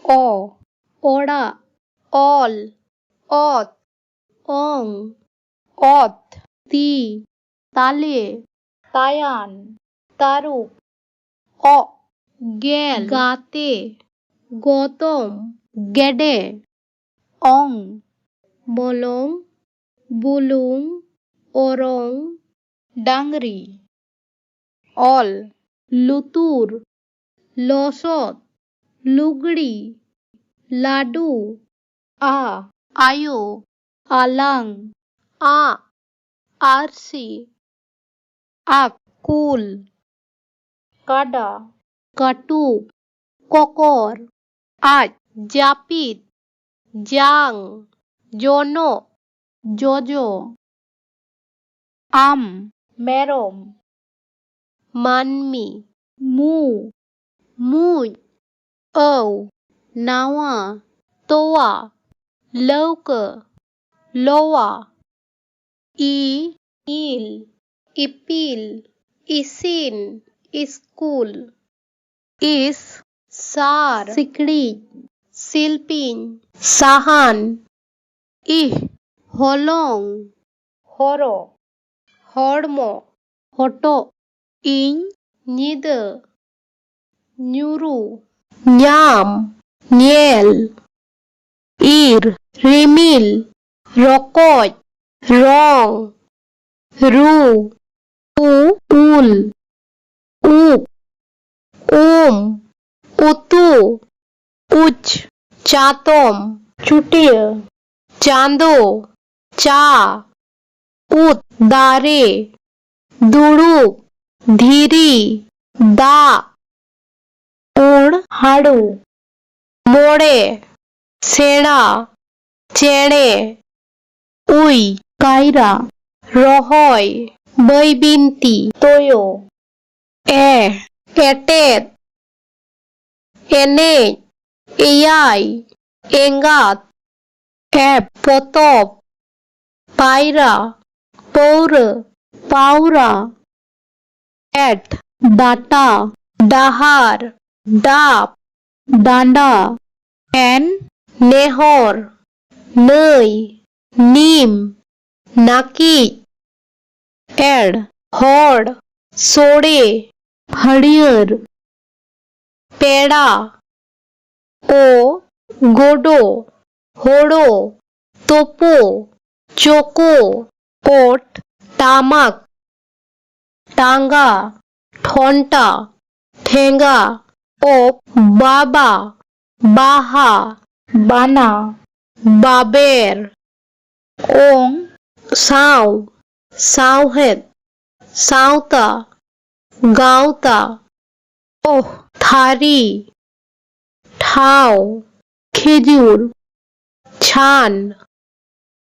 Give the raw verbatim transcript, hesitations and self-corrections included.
ᱚ, ᱚᱲᱟᱜ᱾ ᱚᱞ, ᱚᱛ᱾ ᱚᱝ, ᱚᱛ᱾ ᱛᱤ, ᱛᱟᱞᱮ᱾ ᱛᱟᱭᱟᱱ, ᱛᱟᱹᱨᱩᱵ᱾ ᱚᱜ, ᱜᱮᱞ᱾ ᱜᱟᱛᱮ, ᱜᱚᱛᱚᱢ, ᱜᱮᱰᱮ᱾ ᱚᱝ, ᱢᱚᱞᱚᱝ, ᱵᱩᱞᱩᱝ, ᱚᱨᱚᱝ, ᱰᱟᱝᱨᱤ᱾ ᱚᱞ, ᱞᱩᱛᱩᱨ, ᱞᱚᱥᱚᱫ, ᱞᱩᱜᱽᱲᱤ, ᱞᱟᱹᱰᱩ᱾ ᱟ, ᱟᱭᱳ, ᱟᱞᱟᱝ᱾ ᱟ, ᱟᱨᱥᱤ᱾ ᱟᱠ, ᱠᱩᱞ᱾ ᱠᱟᱰᱟ, ᱠᱟᱹᱴᱩᱵ, ᱠᱚᱠᱚᱨ᱾ ᱟᱡ, ᱡᱟᱹᱯᱤᱫ, ᱡᱟᱝ, ᱡᱚᱱᱚᱜ, ᱡᱚᱡᱚ᱾ ᱟᱢ, ᱢᱮᱨᱚᱢ, ᱢᱟᱹᱱᱢᱤ᱾ ᱢᱩ, ᱢᱩᱡ, ᱟᱹᱣ, ᱱᱟᱣᱟ, ᱛᱚᱣᱟ, ᱞᱟᱹᱣᱠᱟᱹ, ᱞᱚᱣᱟ᱾ ᱤ, ᱤᱞ, ᱤᱯᱤᱞ, ᱤᱥᱤᱱ, ᱤᱥᱠᱩᱞ᱾ ᱤᱥ, ᱥᱟᱨ, ᱥᱤᱠᱲᱤᱡ, ᱥᱤᱞᱯᱤᱧ, ᱥᱟᱦᱟᱱ᱾ ᱤᱦ, ᱦᱚᱞᱚᱝ, ᱦᱚᱨᱚᱜ, ᱦᱚᱲᱢᱚ, ᱦᱚᱴᱚᱜ᱾ ᱤᱧ, ᱧᱤᱫᱟᱹ, ᱧᱩᱨᱩ, ᱧᱟᱢ, ᱧᱮᱞ᱾ ᱤᱨ, ᱨᱤᱢᱤᱞ, ᱨᱚᱠᱚᱡ, ᱨᱚᱝ, ᱨᱩ, ᱩ, ᱩᱞ, ᱩᱵ, ᱩᱢ, ᱩᱛᱩ, ᱩᱪ, ᱪᱟᱛᱚᱢ, ᱪᱩᱴᱭᱟᱹ, ᱪᱟᱸᱫᱚ, ᱪᱟ, ᱩᱫ, ᱫᱟᱨᱮ, ᱫᱩᱲᱩᱵ, ᱫᱷᱤᱨᱤ, ᱫᱟᱜ, ᱳᱲ, ᱦᱟᱹᱲᱩ, ᱢᱚᱬᱮ, ᱥᱮᱬᱟ, ᱪᱮᱬᱮ, ᱩᱭ, ᱠᱟᱭᱨᱟ, ᱨᱚᱦᱚᱭ, ᱵᱟᱹᱭ ᱵᱤᱱᱛᱤ, ᱛᱳᱭᱳ, ᱮ, ᱮᱴᱮᱫ, ᱮᱱᱮᱡ, ᱮᱭᱟᱭ, ᱮᱸᱜᱟᱛ, ᱮᱯ, ᱯᱚᱛᱚᱵ, ᱯᱟᱭᱨᱟ, ᱯᱟᱹᱣᱨᱟᱹ, ᱯᱟᱣᱨᱟ, ᱮᱴ, ᱰᱟᱴᱟ, ᱰᱟᱦᱟᱨ, ᱰᱟᱵ, ᱰᱟᱸᱰᱟ, ᱮᱱ, ᱱᱮᱦᱚᱨ, ᱱᱟᱹᱭ, ᱱᱤᱢ, ᱱᱟᱹᱠᱤᱡ, ᱮᱲ, ᱦᱚᱲ, ᱥᱳᱲᱮ, ᱦᱟᱹᱨᱭᱟᱹᱲ, ᱯᱮᱲᱟ, ᱳ, ᱜᱳᱰᱳ, ᱦᱳᱲᱳ, ᱛᱳᱯᱳ, ᱪᱳᱠᱳ, ᱳᱴ, ᱴᱟᱢᱟᱠ, ᱴᱟᱸᱜᱟ, ᱴᱷᱚᱱᱴᱟ, ᱴᱷᱮᱸᱜᱟ, ᱳᱯ, ᱵᱟᱵᱟ, ᱵᱟᱦᱟ, ᱵᱟᱱᱟ, ᱵᱟᱵᱮᱨ, ᱳᱝ, ᱥᱟᱶ, ᱥᱟᱶᱦᱮᱫ, ᱥᱟᱶᱛᱟ, ᱜᱟᱶᱛᱟ, ᱳᱦ, ᱛᱷᱟᱹᱨᱤ, ᱴᱷᱟᱶ, ᱠᱷᱮᱡᱩᱨ, ᱪᱷᱟᱱ,